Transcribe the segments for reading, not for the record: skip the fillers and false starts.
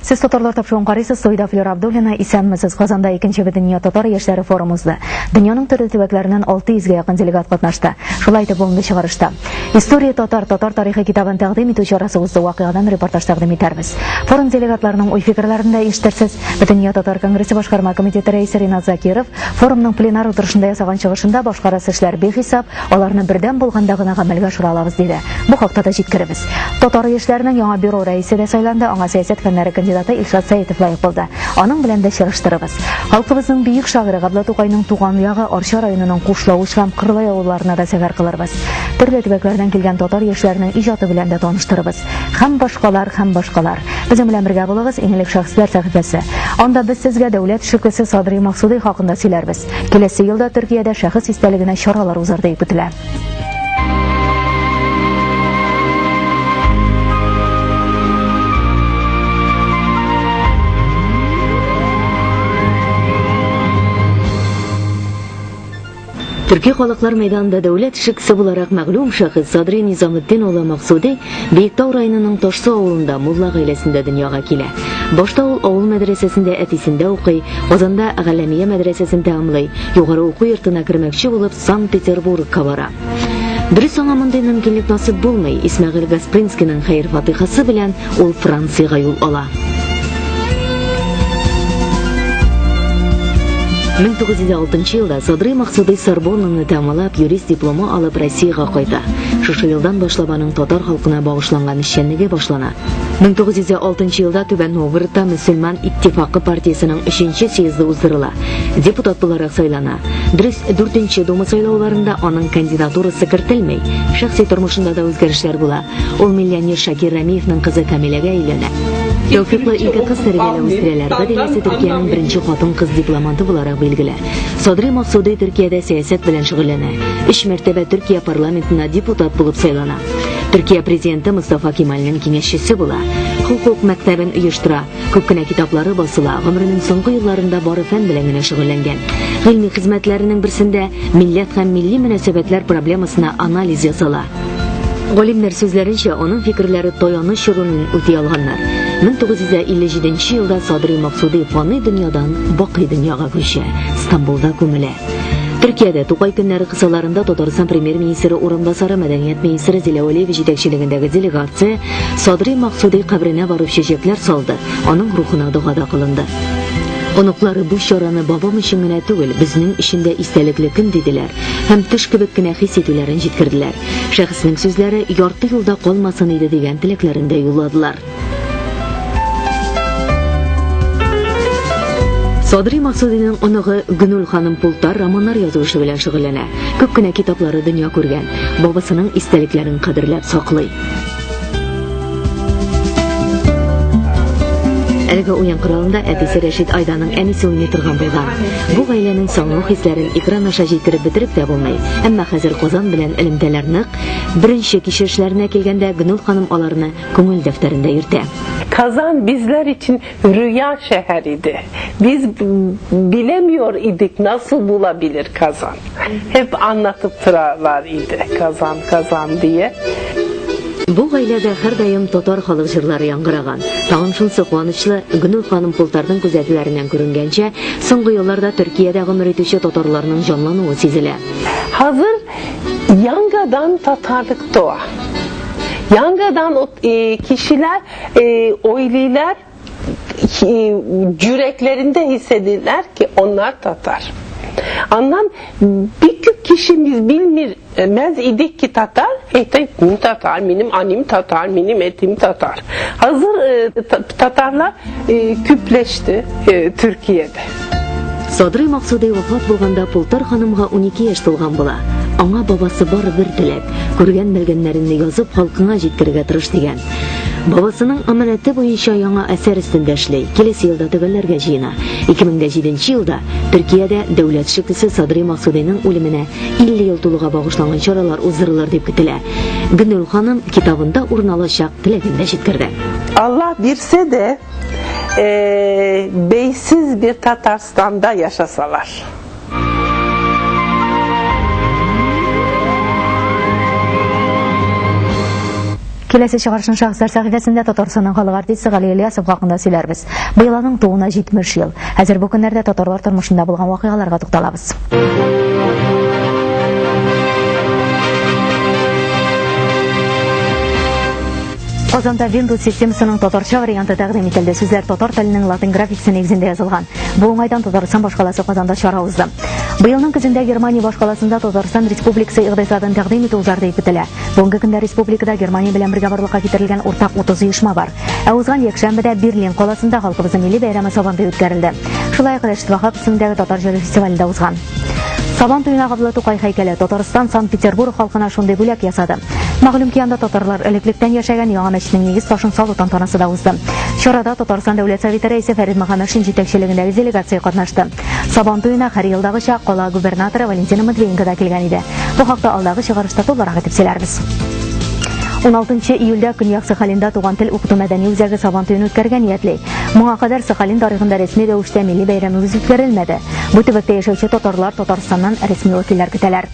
Сез татарлар тапшыруын карыйсыз, студиядә Флюра Абдуллина. Исәнмесез. Казанда икенче Бөтендөнья татар яшьләре форумы узды. Дөньяның төрле төбәкләреннән 600 гә якын делегат катнашты. Шулай итеп, бүгенге чыгарышта История татар, татар тарихы китабын тәкъдим итү чарасы узды. Вакыйгадан репортаж тәкъдим итәрбез. Форум делегатларының уй-фикерләрен дә ишетерсез. Бөтендөнья татар конгрессы башкарма комитеты рәисе Ринат Закиров форумның пленар утырышында ясаган чыгышында башкарасы эшләр бихисап, аларны бердәм булганда гына гамәлгә ашыра алабыз, диде. Бу хакта да җиткеребез. Татар яшьләренең яңа бюро рәисе дә сайланды, аңа сәясәт фәннәре кандидаты Илшат Сәетов лаек булды. Аның белән дә чыгыштырыбыз. Халкыбызның бөек шагыйре Габдулла Тукайның туган ягы Арча районының Кушлавыч һәм Кырлай авылларына да сәфәр кылырбыз. Төрле төбәкләрдән килгән татар яшьләренең иҗаты белән дә таныштырыбыз. Һәм башкалар, һәм башкалар. Безнең белән бергә булыгыз, Иң элек шәхесләр сәхифәсе. Анда без сезгә дәүләт эшлеклесе Садри Максудый хакында сөйләрбез. Киләсе елда Төркиядә шәхес истәлегенә чаралар узар дип көтелә. Төрки халыклар мәйданында дәүләт эшлеклесе буларак мәгълүм шәхес Садри Низаметдин улы Максуди Биектау районының Ташсу авылында мулла гаиләсендә дөньяга килә. Башта ул авыл мәдрәсәсендә әтисендә укый, Казанда Галәмия мәдрәсәсен тәмамлый, югары уку йортына кермәкче булып Санкт-Петербургка бара. Дөрес, аңа мондый мөмкинлек насыйп булмый. Исмәгыйль Гаспринскийның хәер-фатыйхасы белән ул Франциягә юл ала. 1906 елда Садрый Максудый Сорбоннаны тәмамлап, юрист дипломы алып Россиягә кайта. Шушы елдан башлап аның татар халкына багышланган эшчәнлеге башлана. 1906 елда Түбән Новгородта Мөселман иттифакы партиясенең өченче съезды уздырыла. Депутат буларак сайлана. Дөрес, дүртенче Дума сайлауларында аның кандидатурасы кертелми. Шәхси тормышында да үзгәрешләр була. Ул миллионер Шакир Рәмиевның кызы Камиләгә өйләнә. Тәүфиклы ике кыз тәрбияләп үстерәләр. Гадиләсе Төркиянең беренче хатын-кыз дипломаты буларак билгеле. Садри Максуди Төркиядә сәясәт белән шөгыльләнә. Өч мәртәбә Төркия парламентына депутат булып сайлана. Төркия президенты Мостафа Кемальнең киңәшчесе була. Хокук мәктәбен оештыра. Күп кенә китаплары басыла, гомеренең соңгы елларында бары фән белән генә шөгыльләнгән. Гыйльми хезмәтләренең берсендә милләт һәм милли мөнәсәбәтләр проблемасына анализ ясала. Галимнәр сүзләренчә, аның фикерләре таяныч ролен үти алганнар. 1957 елда Садри Максуди фани дөньядан бакый дөньяга күчә, Стамбулда күмелә. Төркиядә Тукай көннәре кысаларында Татарстан премьер-министры урынбасары, мәдәният министры Зилә Вәлиева җитәкчелегендәге делегация Садри Максуди каберенә барып чәчәкләр салды, аның рухына дога да кылынды. Оныклары бу чараны бабам өчен генә түгел, безнең өчен дә истәлекле көн диделәр һәм төш кебек кенә хис итүләрен җиткерделәр. Шәхеснең сүзләре ярты юлда калмасын иде дигән теләкләрен дә юлладылар. Садри Максудиның оныгы Гөнүл ханым Пултар романнар язу эше белән шөгыльләнә. Күп кенә китаплары дөнья күргән. Бабасының истәлекләрен кадерләп саклый. Әлеге уен коралында әтисе Рәшит Айданың әнисе уйный торган булган. Бу гаиләнең сагыну хисләрен экран аша җиткереп бетереп тә булмый. Әмма хәзер Казан белән элемтәләр нык. Беренче кичерешләренә килгәндә Гөнүл ханым аларны күңел дәфтәрендә йөртә. Казан bizler için rüya şehridir. Biz bilemiyor idik nasıl bulabilir Kazan. Hep anlatıp durarlar idi Kazan Kazan diye. Бу гаиләдә һәрдаим татар халык җырлары яңгыраган. Тагын шунсы куанычлы, Гөнүл ханым Пултарның күзәтүләреннән күренгәнчә, соңгы елларда Төркиядә гомер итүче татарларның җанлануы сизелә. Hazır yangadan Tatarlık doğa. Yangadan o kişiler, oyliler yüreklerinde hissedirler ki onlar Tatar. Andan bir kişimiz bilmez idik ki Tatar, benim Tatar, benim anim Tatar, benim etim Tatar. Hazır Tatarlar küpleşti Türkiye'de. Садри Максуди вафат булганда Пултар ханымга 12 яшь тулган була. Аңа бабасы бары бер теләк, күргән белгәннәреңне язып халкыңа җиткерергә тырыш дигән. Бабасының аманәте буенча яңа әсәр өстендә эшли, киләсе елда төгәлләргә җыена. 2007 елда Төркиядә дәүләт эшлеклесе Садри Максудиның үлеменә 50 ел тулуга багышланган чаралар уздырылыр дип көтелә. Гөнүл ханым китабында урын алачак теләген дә җиткерде. Алла бирсә дә, бәйсез бер Татарстанда яшасалар. Киләсе чыгарышның шәхесләр сәхифәсендә Татарстанның халык артисты Гали Ильясов хакында сөйләрбез. Быел аның тууына 70 ел. Хәзер бу көннәрдә татарлар тормышында булган вакыйгаларга тукталабыз. Казанда Windows системасының татарча варианты тәкъдим ителде. Сүзләр татар теленең латин графикасы нигезендә язылган. Бу уңайдан Татарстан башкаласы Казанда чара узды. Быелның көзендә Германия башкаласында Татарстан Республикасы икътисадын тәкъдим итү узар дип көтелә. Бүгенге көндә республикада Германия белән бергә барлыкка китерелгән уртак 30 оешма бар. Ә узган якшәмбедә Берлин каласында халкыбызның милли бәйрәме Сабантуй үткәрелде. Шулай ук Рәшит Ваһап исемендәге татар җыры фестивале дә узган. Сабан туена Габдулла Тукай һәйкәле Татарстан Санкт-Петербург халкына шундый бүләк ясады. Мәгълүм ки, анда татарлар элеклектән яшәгән яңа мәчетнең нигез ташын салу тантанасы да узды. Чарада Татарстан Дәүләт Советы рәисе Фәрит Мөхәммәтшин җитәкчелегендәге делегация катнашты. Сабан туена һәр елдагыча кала губернаторы Валентина Матвиенко да килгән иде. Бу хакта алдагы чыгарышта тулырак итеп сөйләрбез. 16 июльдә Көньяк Сахалинда туган тел укыту мәдәни үзәге Сабан туен үткәрергә ниятли. Моңа кадәр Сахалин тарихында рәсми рәвештә милли бәйрәмебез үткәрелмәде. Бу төбәктә яшәүче татарлар Татарстаннан рәсми вәкилләр көтәләр.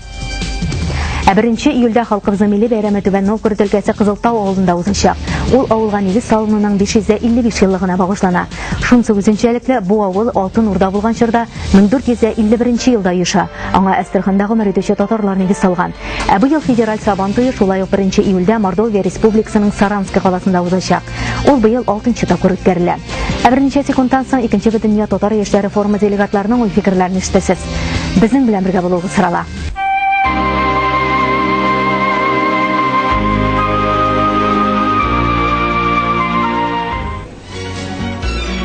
Ә 1 июльдә халкыбызның милли бәйрәме Түбән Новгород өлкәсе Кызыл Тау авылында узачак. Ул авылга нигез салынуның 555 еллыгына багышлана. Шунысы үзенчәлекле, бу авыл Алтын Урда булган чорда 1451 елда оеша. Аңа Әстерханда гомер итүче татарлар нигез салган. Ә быел федераль Сабан туе шулай ук 1 июльдә Мордовия Республикасының Сарански каласында узачак. Ул быел 6 тапкыр үткәрелә. Ә берничә секундтан соң икенче Бөтендөнья татар яшьләре форумы делегатларының уй-фикерләрен ишетәсез. Безнең белән бергә булуыгыз сорала.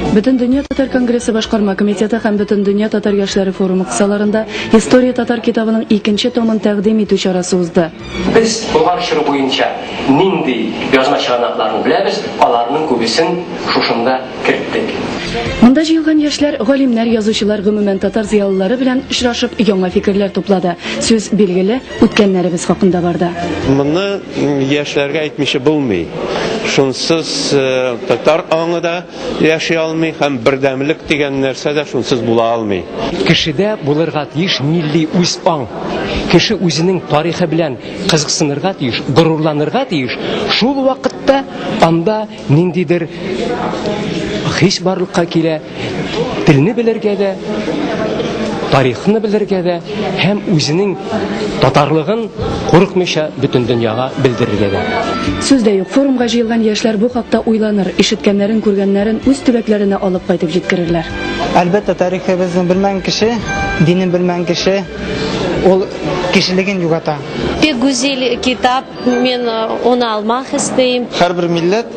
Бөтендөнья татар конгрессы башкарма комитеты һәм Бөтендөнья татар яшьләре форумы кысаларында История татар китабының икенче томын тәкъдим итү чарасы узды. Без Болгар чоры буенча нинди язма чыганакларны беләбез, аларның күбесен шушында керттек. Монда җыелган яшьләр, галимнәр, язучылар, гомумән, татар зыялылары белән очрашып, яңа фикерләр туплады. Сүз, билгеле, үткәннәребез хакында барды. Моны яшьләргә әйтмичә булмый. Шунсыз татар аңы да яши алмый һәм бердәмлек дигән нәрсә дә шунсыз була алмый. Кешедә булырга тиеш милли үз аң. Кеше үзенең тарихы белән кызыксынырга тиеш, горурланырга тиеш. Шул вакытта анда ниндидер хис барлыкка килә, телне белергә дә, тарихны белергә дә һәм үзенең татарлыгын курыкмыйча бөтен дөньяга белдерергә дә. Сүз дә юк, форумга җыелган яшьләр бу хакта уйланыр, ишеткәннәрен, күргәннәрен үз төбәкләренә алып кайтып җиткерерләр. Әлбәттә, тарихыбызны белмәгән кеше, динен белмәгән кеше ул кешелеген югата. Бик гүзел китап, Мин оны алмак истейм. Һәрбер милләт,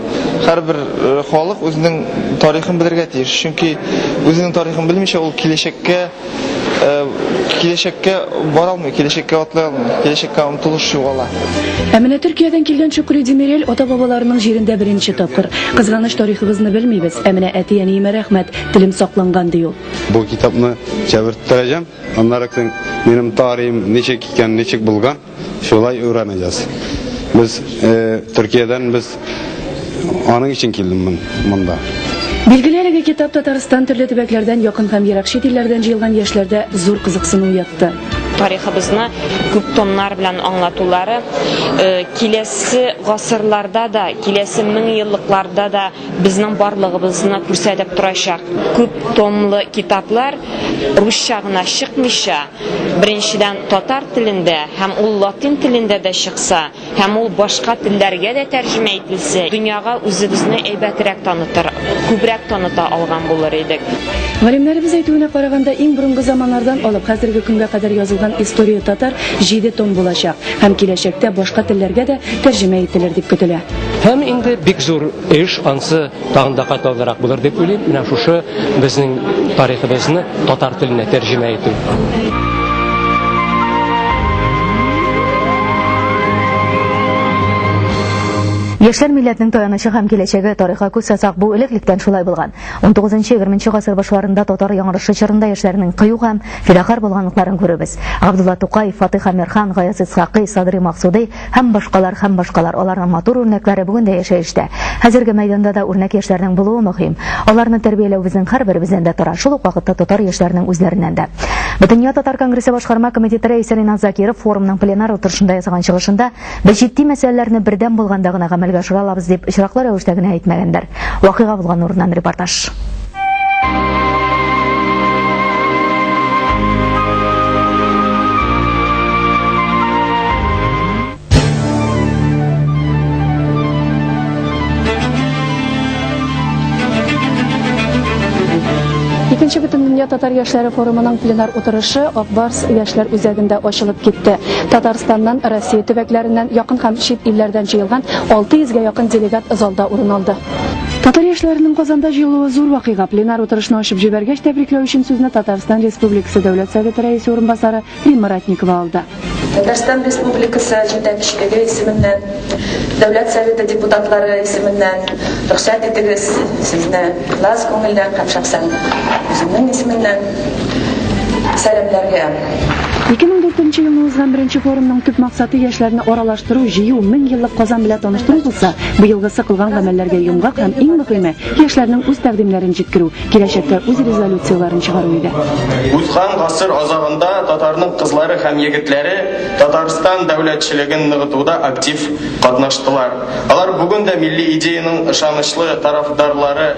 һәрбер халык үзенең тарихын белергә тиеш. Чөнки үзенең тарихын белмичә ул киләчәккә киләчәккә бара алмый, киләчәккә атлый алмый, киләчәккә омтылыш югала. Ә менә Төркиядән килгән Шөкри Демирел ата-бабаларының җирендә беренче тапкыр. Кызганыч, тарихыбызны белмибез, ә менә әти-әниемә рәхмәт, телем сакланган, ди ул. Бу китапны чәверттерәҗәм, аннары соң минем тарихым ничек икән, ничек булган. Шулай өйрәнәҗәс. Без Төркиядән без аның өчен килдем мин монда. Билгеле, әлеге китап Татарстан төрле төбәкләрдән, якын һәм ерак чит илләрдән җыелган яшьләрдә зур кызыксыну уятты. Тарихыбызны күп томнар белән аңлатулары киләсе гасырларда да, киләсе меңъеллыкларда да безнең барлыгыбызны күрсәтеп торачак. Күп томлы китаплар русча гына чыкмыйча, беренчедән, татар телендә һәм ул латин телендә дә чыкса, һәм ул башка телләргә дә тәрҗемә ителсә, дөньяга үзебезне әйбәтрәк танытыр, күбрәк таныта алган булыр идек. Галимнәребез әйтүенә караганда, иң борынгы заманнардан алып хәзерге көнгә кадәр язылган История татар җиде том булачак һәм киләчәктә башка телләргә дә тәрҗемә ителер дип көтелә. Һәм инде бик зур эш, ансы тагын да катлаулырак булыр дип уйлыйм, менә шушы безнең тарихыбызны татар теленә тәрҗемә итү. Яшьләр милләтнең таянычы һәм киләчәге, тарихка күз салсак, бу элек-электән шулай булган. 19-20 гасыр башларында татар яңарышы чорында яшьләрнең кыю һәм фидакарь булганлыкларын күрәбез. Габдулла Тукай, Фатих Әмирхан, Гаяз Исхакый, Садри Максуди Һәм башкалар, һәм башкалар. Аларның матур үрнәкләре бүген дә яшәештә. Хәзерге мәйданда да үрнәк яшьләрнең булуы мөһим. Аларны тәрбияләү безнең һәрберебездән дә тора, шул ук вакытта татар яшьләренең үзләреннән дә. Бөтендөнья татар конгрессы башкарма комитеты рәисе Ринат Закиров форумның пленар утырышында ясаган чыгышында без җитди мәсьәләләрне бердәм булганда гына гамәлгә ашыра алабыз дип очраклы рәвештә генә әйтмәгәндер. Вакыйга булган урыннан репортаж. Икенче Бөтендөнья татар яшьләре форумының пленар утырышы Ак Барс яшьләр үзәгендә ачылып китте. Татарстаннан, Россия төбәкләреннән, якын һәм чит илләрдән җыелган 600 гә якын делегат залда урын алды. Татар яшьләренең Казанда җыелуы зур вакыйга. Пленар утырышны ачып җибәргәч, тәбрикләү өчен сүзне Татарстан Республикасы Дәүләт Советы Рәисе урынбасары Римма Ратникова алды. Татарстан Республикасы җитәкчелеге исеменнән, Дәүләт Советы депутатлары исеменнән рөхсәт итегез, сезне ихлас күңелдән һәм шәхсән үземнең исемемнән сәламләргә. 2004 елны узган беренче форумның төп максаты яшьләрне аралаштыру, җыю, 1000 еллык Казан белән таныштыру булса, быелгысы кылган гамәлләргә йомгак һәм иң мөһиме, яшьләрнең үз тәкъдимнәрен җиткерү, киләчәктә үз резолюцияләрен чыгару иде. Узган гасыр азагында татарның кызлары һәм егетләре Татарстан дәүләтчелеген ныгытуда актив катнаштылар. Алар бүген дә милли идеянең ышанычлы тарафдарлары.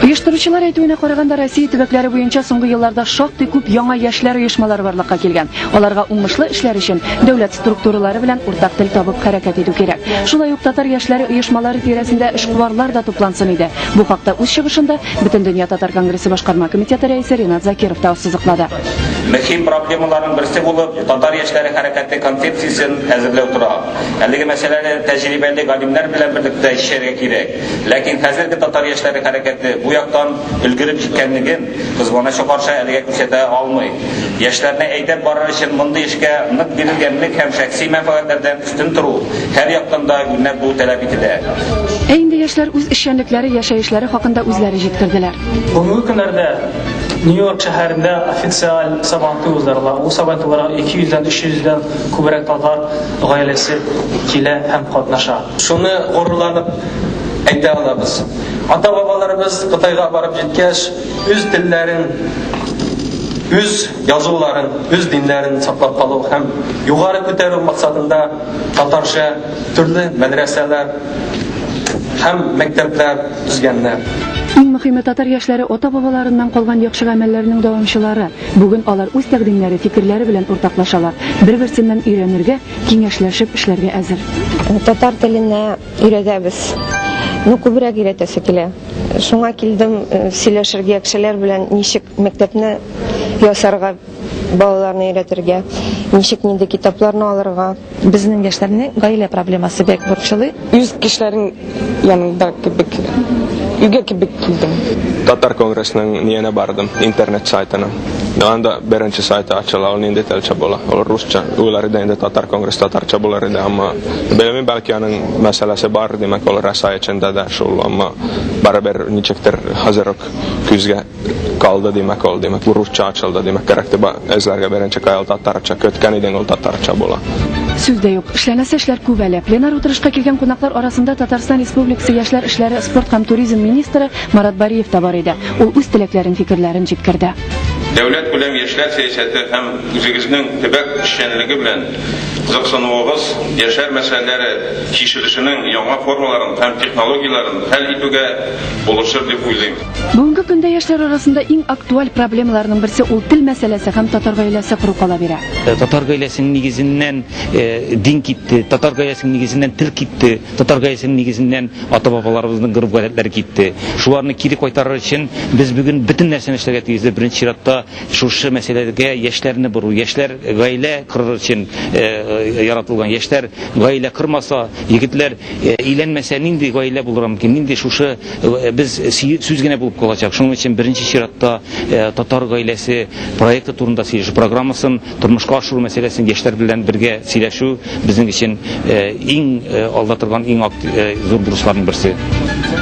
Оештыручылар әйтүенә караганда, Россия төбәкләре буенча соңгы елларда шактый күп яңа яшьләр оешмалары барлыкка килгән. Аларга уңышлы эшләр өчен дәүләт структуралары белән уртак тел табып хәрәкәт итү кирәк. Шулай ук татар яшьләре оешмалары тирәсендә эшкуарлар да туплансын иде. Бу хакта үз чыгышында Бөтендөнья татар конгрессы башкарма комитеты рәисе Ринат Закиров та ассызыклады. Мөһим проблемаларның берсе булып татар яшьләре хәрәкәте концепциясен әзерләү тора. Әлеге мәсьәләне тәҗрибәле галимнәр белән берлектә чишәргә кирәк. Ләкин хәзерге татар яшьләре хәрәкәте бу яктан өлгереп җиткәнлеген, кызганычка каршы, әлегә күрсәтә алмый. Яшьләрне әйдәп барыр өчен мондый эшкә нык бирелгәнлек һәм шәхси мәнфәгатьләрдән өстен тору, һәр яктан да үрнәк булу таләп ителә. Ә инде яшьләр үз эшчәнлекләре, яшәешләре хакында үзләре җиткерделәр. Бүгенге көннәрдә Нью-Йорк шәһәрендә официаль Сабантуй уздырыла. Ул Сабантуйларга 200 дән, 300 дән күбрәк татар гаиләсе килә һәм катнаша. Шуны горурланып әйтә алабыз. Ата-бабаларыбыз Кытайга барып җиткәч, үз телләрен, үз язуларын, үз диннәрен саклап калу һәм югары күтәрү максатында татарча төрле мәдрәсәләр һәм мәктәпләр төзгәннәр. Иң мөһиме, татар яшьләре ата-бабаларыннан калган яхшы гамәлләрнең дәвамчылары. Бүген алар үз тәкъдимнәре, фикерләре белән уртаклашалар, бер-берсеннән өйрәнергә, киңәшләшеп эшләргә әзер. Татар теленә өйрәтәбез. Ну, күбрәк өйрәтәсе килә. Шуңа килдем сөйләшергә кешеләр белән, ничек мәктәпне ясарга, балаларны өйрәтергә, ничек нинди китапларны алырга. Безнең яшьләрне гаилә проблемасы бик борчылый. Үз кешеләрең янында кебек, өйгә кебек килдем. Татар конгрессының ниенә бардым, интернет сайтына. Анда беренче сайты ачыла, ул нинди телчә була? Ул русча. Уйлар иде инде Татар конгресс татарча булыр иде, әмма белмим, бәлки аның мәсьәләсе бар, димәк, ул Рәсәй эчендә дә шул, әмма барыбер ничектер хәзер үк күзгә калды, димәк, ул, димәк, русча ачылды, димәк, кирәк дип эзләргә беренче каял татарча, көткән идең, ул татарча була. Сүз дә юк, эшләнәсе эшләр күп әле. Пленар утырышка килгән кунаклар арасында Татарстан Республикасы яшьләр эшләре, спорт һәм туризм министры Марат Бариев та бар иде. Ул үз теләкләрен, фикерләрен җиткерде. Дәүләткүләм яшьләр сәясәте һәм үзегезнең төбәк эшчәнлеге белән кызыксынуыгыз яшьләр мәсьәләләре чишелешенең яңа формаларын һәм технологияләрен хәл итүгә булышыр дип уйлыйм. Бүгенге көндә яшьләр арасында иң актуаль проблемаларның берсе ул тел мәсьәләсе һәм татар гаиләсе кору кала бирә. Татар гаиләсенең нигезеннән дин китте, татар гаиләсенең нигезеннән тел китте, татар гаиләсенең нигезеннән Ата-бабаларыбызның гореф-гадәтләре китте. Шуларны кире кайтарыр өчен без бүген бөтен нәрсәне эшләргә тиешле. Беренче чиратта шушы мәсьәләгә яшьләрне бору. Яшьләр гаилә корыр өчен яратылган. Яшьләр гаилә кормаса, егетләр өйләнмәсә, нинди гаилә булырга мөмкин? Нинди шушы без сүз генә булып калачак. Шуның өчен беренче чиратта татар гаиләсе проекты турында сөйләшү, программасын тормышка ашыру мәсьәләсен яшьләр белән бергә сөйләшү безнең өчен иң алда торган иң зур бурычларның берсе.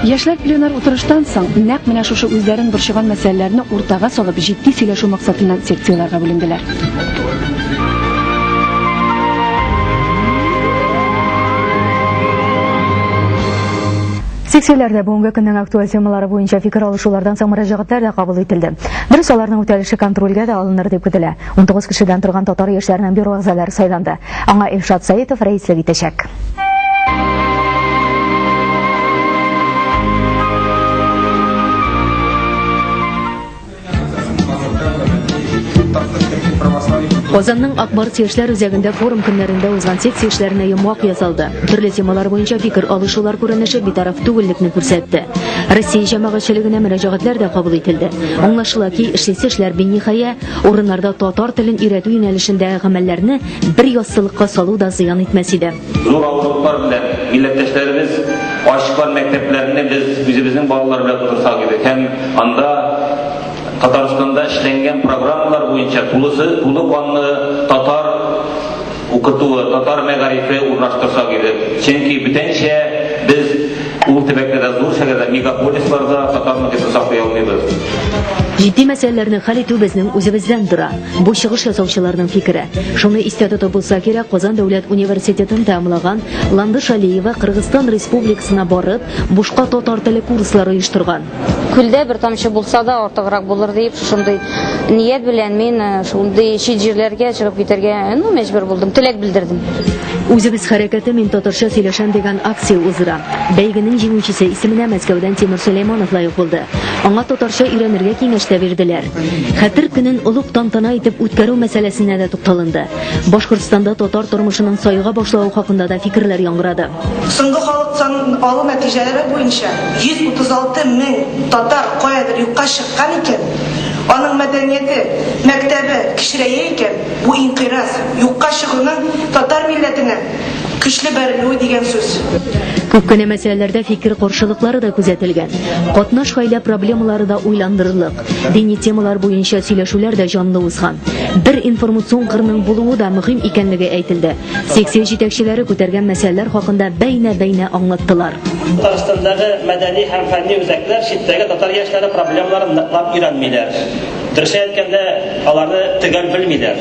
Яшьләр пленар утырыштан соң нәкъ менә шушы үзләрен борчыган мәсьәләләрне уртага салып җитди сөйләшү максатыннан секцияләргә бүленделәр. Секцияләрдә бүгенге көннең актуаль темалары буенча фикер алышулардан соң мөрәҗәгатьләр дә кабул ителде. Дөрес, аларның үтәлеше контрольгә дә алыныр дип көтелә. 19 кешедән торган татар яшьләренең бюро әгъзалары сайланды. Аңа Илшат Сәетов рәислек итәчәк. Казанның Ак Барс яшьләр үзәгендә форум көннәрендә узган секция эшләренә йомгак ясалды. Төрле темалар буенча фикер алышулар күренеше битараф түгеллекне күрсәтте. Россия җәмәгатьчелегенә мөрәҗәгатьләр дә кабул ителде. Аңлашыла ки, эшлисе эшләр биниһая, урыннарда татар телен өйрәтү юнәлешендәге гамәлләрне бер яссылыкка салу да зыян итмәс иде. Зур авырлыклар белән милләттәшләребез ачкан мәктәпләрне без үзебезнең балалар белән тутырсак иде һәм анда Татарстанда эшләнгән программалар буенча тулысы тулы канлы татар укытуы, татар мәгарифе урнаштырсак иде. Чөнки бүтәнчә без ул төбәкләрдә, зур шәһәрләрдә, мегаполисларда татар мохитен саклый алмыйбыз. Җитди мәсьәләләрне хәл итү безнең үзебездән тора. Бу чыгыш ясаучыларның фикере. Шуны истә тотып булса кирәк, Казан дәүләт университетын тәмамлаган Ландыш Алиева Кыргызстан Республикасына барып, бушка татар теле курслары оештырган. Күлдә бер тамчы булса да артыграк булыр диеп, шушындый ният белән мин э, шундый чит җирләргә чыгып китәргә, ну, мәҗбүр булдым, теләк белдердем. Үзебез хәрәкәте Мин татарча сөйләшәм дигән акция уздыра. Бәйгенең җиңүчесе исеменә Мәскәүдән Тимур Сөләйманов лаек булды. Аңа татарча өйрәнергә киңәш тә бирделәр. Хәтер көнен олуг тантана итеп үткәрү мәсьәләсенә дә тукталынды. Башкортстанда татар тормышының саега башлавы хакында да фикерләр яңгырады. Соңгы халык санын алу нәтиҗәләре буенча 136 мең татар каядыр юкка чыккан икән, аның мәдәнияте, мәктәбе кечерәя икән, бу инкыйраз, юкка чыгуның татар милләтенә көчле бәрелүе дигән сүз. Күп кенә мәсьәләләрдә фикер каршылыклары да күзәтелгән. Катнаш гаилә проблемалары да уйландырырлык. Дини темалар буенча сөйләшүләр дә җанлы узган. Бер информацион кырның булуы да мөһим икәнлеге әйтелде. Секция җитәкчеләре күтәргән мәсьәләләр хакында бәйнә-бәйнә аңлаттылар. Татарстандагы мәдәни һәм фәнни үзәкләр читтәге татар яшьләре проблемаларын ныклап өйрәнмиләр. Дөресен әйткәндә, аларны төгәл белмиләр.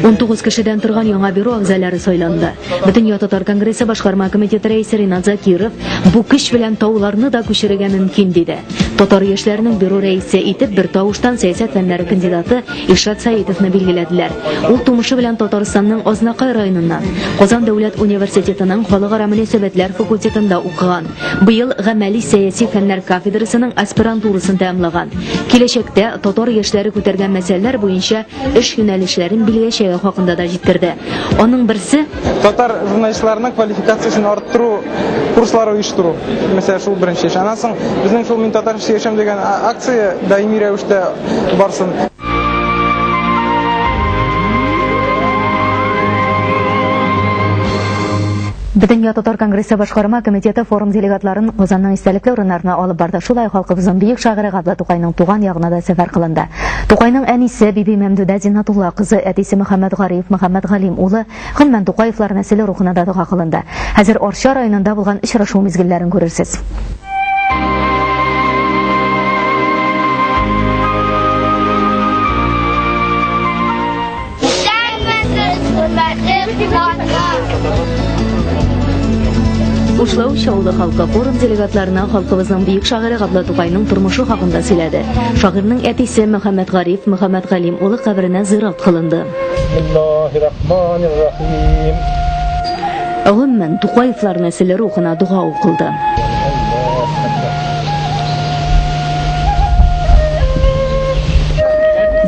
19 кешедән торган яңа бюро әгъзалары сайланды. Бөтендөнья татар конгрессы башкарма комитеты рәисе Ринат Закиров бу көч белән тауларны да күчерергә мөмкин диде. Татар яшьләренең бюро рәисе итеп бер тавыштан сәясәт фәннәре кандидаты Илшат Сәетовны билгеләделәр. Ул тумышы белән Татарстанның Азнакай районыннан, Казан дәүләт университетының халыкара мөнәсәбәтләр факультетында укыган. Быел гамәли сәяси фәннәр кафедрасының аспирантурасын тәмамлаган. Киләчәктә татар яшьләре күтәргән мәсьәләләр буенча эш юнәлешләрен билгеләячәге хакында да җиткерде. Аның берсе татар журналистларының квалификациясен арттыру курслары оештыру. Мәсәлән, шул беренче эш. Аннан соң безнең шул Мин татарча сөйләшәм дигән акция даими рәвештә барсын. Бөтендөнья татар конгрессы башкарма комитеты форум делегатларын Казанның истәлекле урыннарына алып барды. Шулай халкыбызның бөек шагыйре Габдулла Тукайның туган ягына да сәфәр кылынды. Тукайның әнисе Биби Мәмдүдә Зиннатулла кызы, әтисе Мөхәммәд Гариф Мөхәммәд Галим улы, гомумән Тукаевлар нәселе рухына да дога кылынды. Хәзер Арча районында булган очрашу мизгелләрен күрерсез. Ушлау Чаллы халкы форум делегатларына халкыбызның бөек шагыйре Габдулла Тукайның тормышы хакында сөйләде. Шагыйрьнең әтисе Мөхәммәд Гариф Мөхәммәд Галим улы каберенә зират кылынды. Гомумән, Тукаевлар нәселе рухына дога укылды.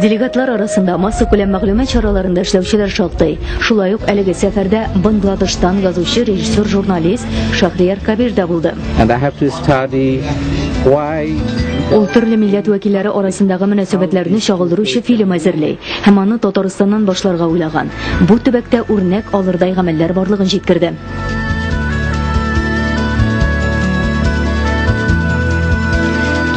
Делегатлар арасында массакүләм мәгълүмат чараларында эшләүчеләр шактый. Шулай ук әлеге сәфәрдә Бангладештан язучы, режиссер, журналист Шахрияр Кабир да булды. And I have to study why Ул төрле милләт вәкилләре арасындагы мөнәсәбәтләрне чагылдыручы фильм әзерли һәм аны Татарстаннан башларга уйлаган. Бу төбәктә үрнәк алырдай гамәлләр барлыгын җиткерде.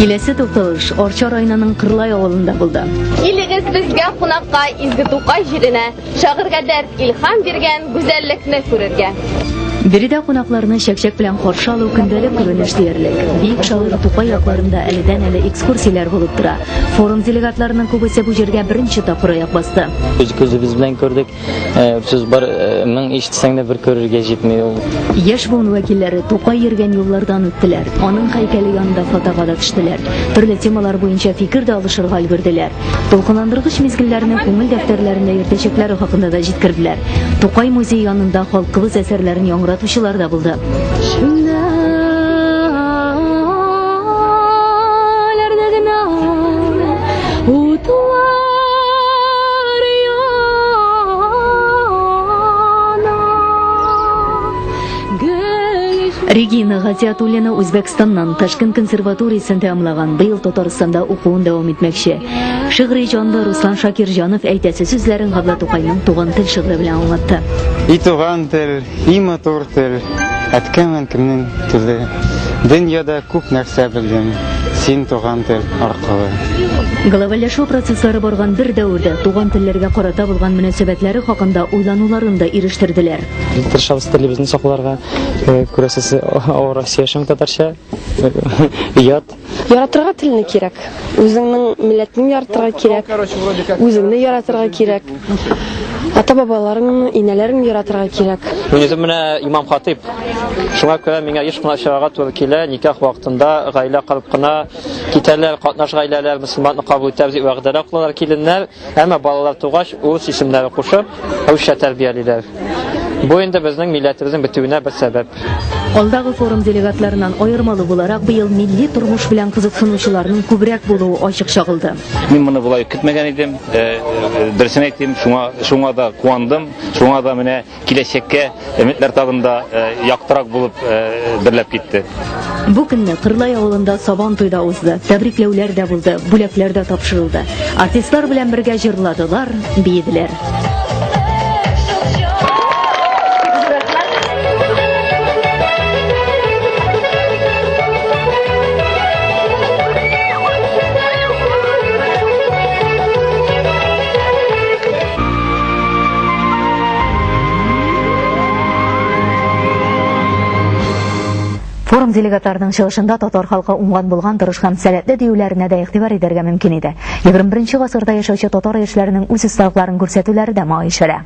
Киләсе тукталыш Арча районының Кырлай авылында булды. Килегез безгә кунакка Изге Тукай җиренә, шагыйрьгә дәрт, илһам биргән гүзәллекне күрергә. Биредә кунакларны чәкчәк белән каршы алу көндәлек күренеш диярлек. Бөек шагыйрь Тукай якларында әледән-әле экскурсияләр булып тора. Форум делегатларының күбесе бу җиргә беренче тапкыр аяк басты. Үз күзебез белән күрдек. Э, сүз бар э, Мең ишетсәң дә бер күрергә җитми ул. Яшь буын вәкилләре Тукай йөргән юллардан үттеләр, аның һәйкәле янында фотога да төштеләр, төрле темалар буенча фикер дә алышырга өлгерделәр. Дулкынландыргыч мизгелләрне күңел дәфтәрләрендә йөртәчәкләре хакында да җиткерделәр. Тукай музее янында халкыбыз әсәрләрен яңгыратучылар да булды. Регина Гатиатуллина Үзбәкстаннан Ташкент консерваториясен тәмамлаган, быел Татарстанда укуын дәвам итмәкче. Шигъри җанлы Руслан Шакирҗанов әйтәсе сүзләрен Габдулла Тукайның Туган тел шигыре белән аңлатты. И туган тел, и матур тел, әткәм-әнкемнең теле. Дөньяда күп нәрсә белдем, син туган тел аркылы. Глобальләшү процесслары барган бер дәвердә туган телләргә карата булган мөнәсәбәтләре хакында уйлануларын да ирештерделәр. Тырышабыз телебезне сакларга, күрәсез, авыррак сөйләшәм татарча, оят. Яратырга телне кирәк. Үзеңнең милләтеңне яратырга кирәк. Үзеңне яратырга кирәк. Ата-бабаларыңны, инәләреңне яратырга кирәк. Мин үзем менә имам хатыйп. Шуңа күрә миңа еш кына очрарга туры килә, никах вакытында гаилә корып кына китәләр, катнаш гаиләләр мөселманны кабул итәбез дип вәгъдәләр кылалар киленнәр, әмма балалар тугач, урыс исемнәре кушып, русча тәрбиялиләр. Бу инде безнең милләтебезнең бетүенә бер сәбәп. Алдагы форум делегатларыннан аермалы буларак, быел милли тормыш белән кызыксынучыларның күбрәк булуы ачык чагылды. Мин моны болай көтмәгән идем. Дөресен әйтим, шуңа шуңа да куандым. Шуңа да менә киләчәккә өметләр тагын да яктырак булып дөрләп китте. Бу көнне Кырлай авылында Сабан туй да узды. Тәбрикләүләр дә булды, бүләкләр дә тапшырылды. Артистлар белән бергә җырладылар, биеделәр. Форум делегатларының чыгышында татар халкы уңган булган, тырыш һәм сәләтле диюләренә дә игътибар итәргә мөмкин иде. 21 гасырда яшәүче татар яшьләренең үз осталыкларын күрсәтүләре дә моңа ишарә.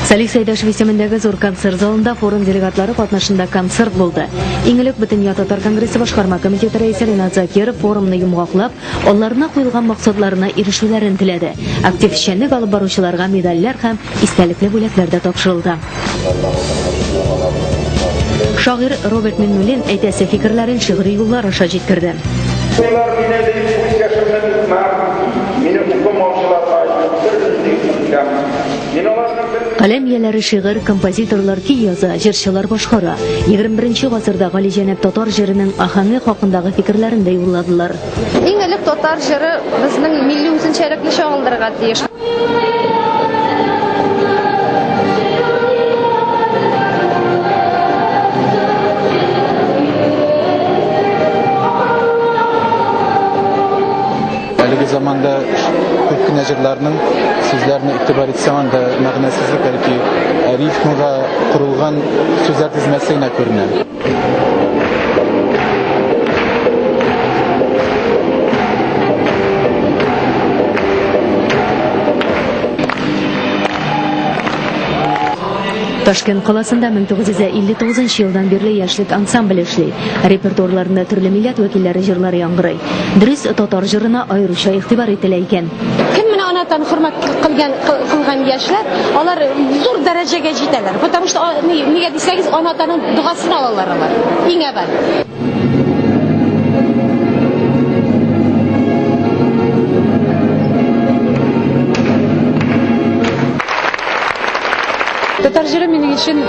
Салих Сәйдәшев исемендәге зур концерт залында форум делегатлары катнашында концерт булды. Иң элек Бөтендөнья татар конгрессы башкарма комитеты рәисе Ринат Закиров форумны йомгаклап, алларына куелган максатларына ирешүләрен теләде. Актив эшчәнлек алып баручыларга медальләр һәм истәлекле бүләкләр дә тапшырылды. Шагыйрь Роберт Миннуллин әйтәсе фикерләрен шигъри юллар аша җиткерде. Уйлар мине дип күз яшемне түкмәм, мине укымаучыларга юктыр нинди үпкәм. Мин аларның бер Каләм ияләре шигырь, композиторлар көй яза, җырчылар башкара. 21 гасырда галиҗәнәп татар җырының аһәңе хакындагы фикерләрен дә юлладылар. Иң элек татар җыры безнең милли үзенчәлекне чагылдырырга тиеш. Әлеге заманда күп кенә җырларның сүзләренә игътибар итсәң, анда мәгънәсезлек, бәлки рифмага корылган сүзләр тезмәсе генә күренә. Ташкент каласында 1959 елдан бирле Яшьлек ансамбле эшли. Репертуарларында төрле милләт вәкилләре җырлары яңгырый. Дөрес, татар җырына аеруча игътибар ителә икән. Кем менә ана телен хөрмәт кылган кылган яшьләр, алар зур дәрәҗәгә җитәләр. Потому что нигә дисәгез, ана атаның догасын алалар алар. Иң әүвәл. Татар җыры минем өчен,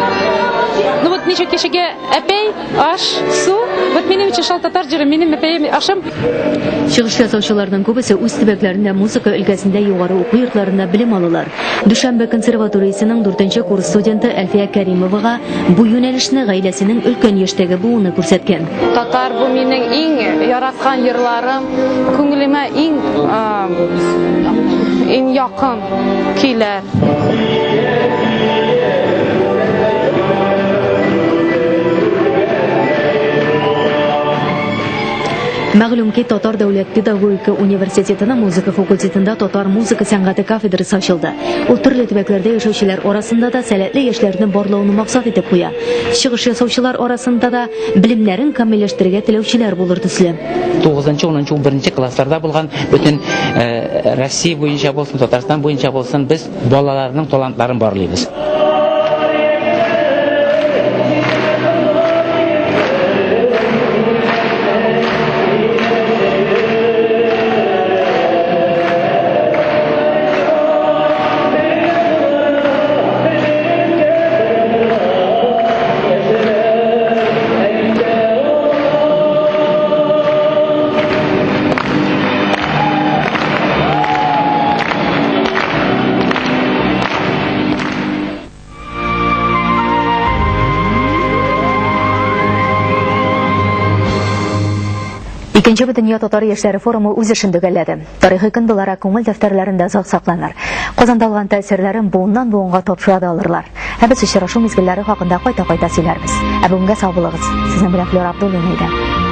ну вот ничек кешегә әпәй, аш, су, вот минем өчен шул татар җыры, минем әпәем, ашым. Чыгыш ясаучыларның күбесе үз төбәкләрендә музыка өлкәсендә югары уку йортларында белем алалар. Дүшәмбе консерваториясенең дүртенче курс студенты Әлфия Кәримовага бу юнәлешне гаиләсенең өлкән яшьтәге буыны күрсәткән. Татар бу минем иң яраткан йырларым, күңелемә иң иң якын көйләр. Мәгълүм ки, Татар дәүләт педагогика университетының музыка факультетында татар музыка сәнгате кафедрасы ачылды. Ул төрле төбәкләрдә яшәүчеләр арасында да сәләтле яшьләрне барлауны максат итеп куя. Чыгыш ясаучылар арасында да белемнәрен камилләштерергә теләүчеләр булыр төсле. 9, 10, 11 классларда булган бөтен э, Россия буенча булсын, Татарстан буенча булсын, без балаларның талантларын барлыйбыз. Икенче Бөтендөнья татар яшьләре форумы үз эшен төгәлләде. Тарихи көн буларак күңел дәфтәрләрендә озак сакланыр. Казанда алган тәэсирләрен буыннан-буынга тапшыра да алырлар. Ә без очрашу мизгелләре хакында кайта-кайта сөйләрбез. Ә бүгенгә сау булыгыз. Сезнең белән Флюра Абдуллина иде.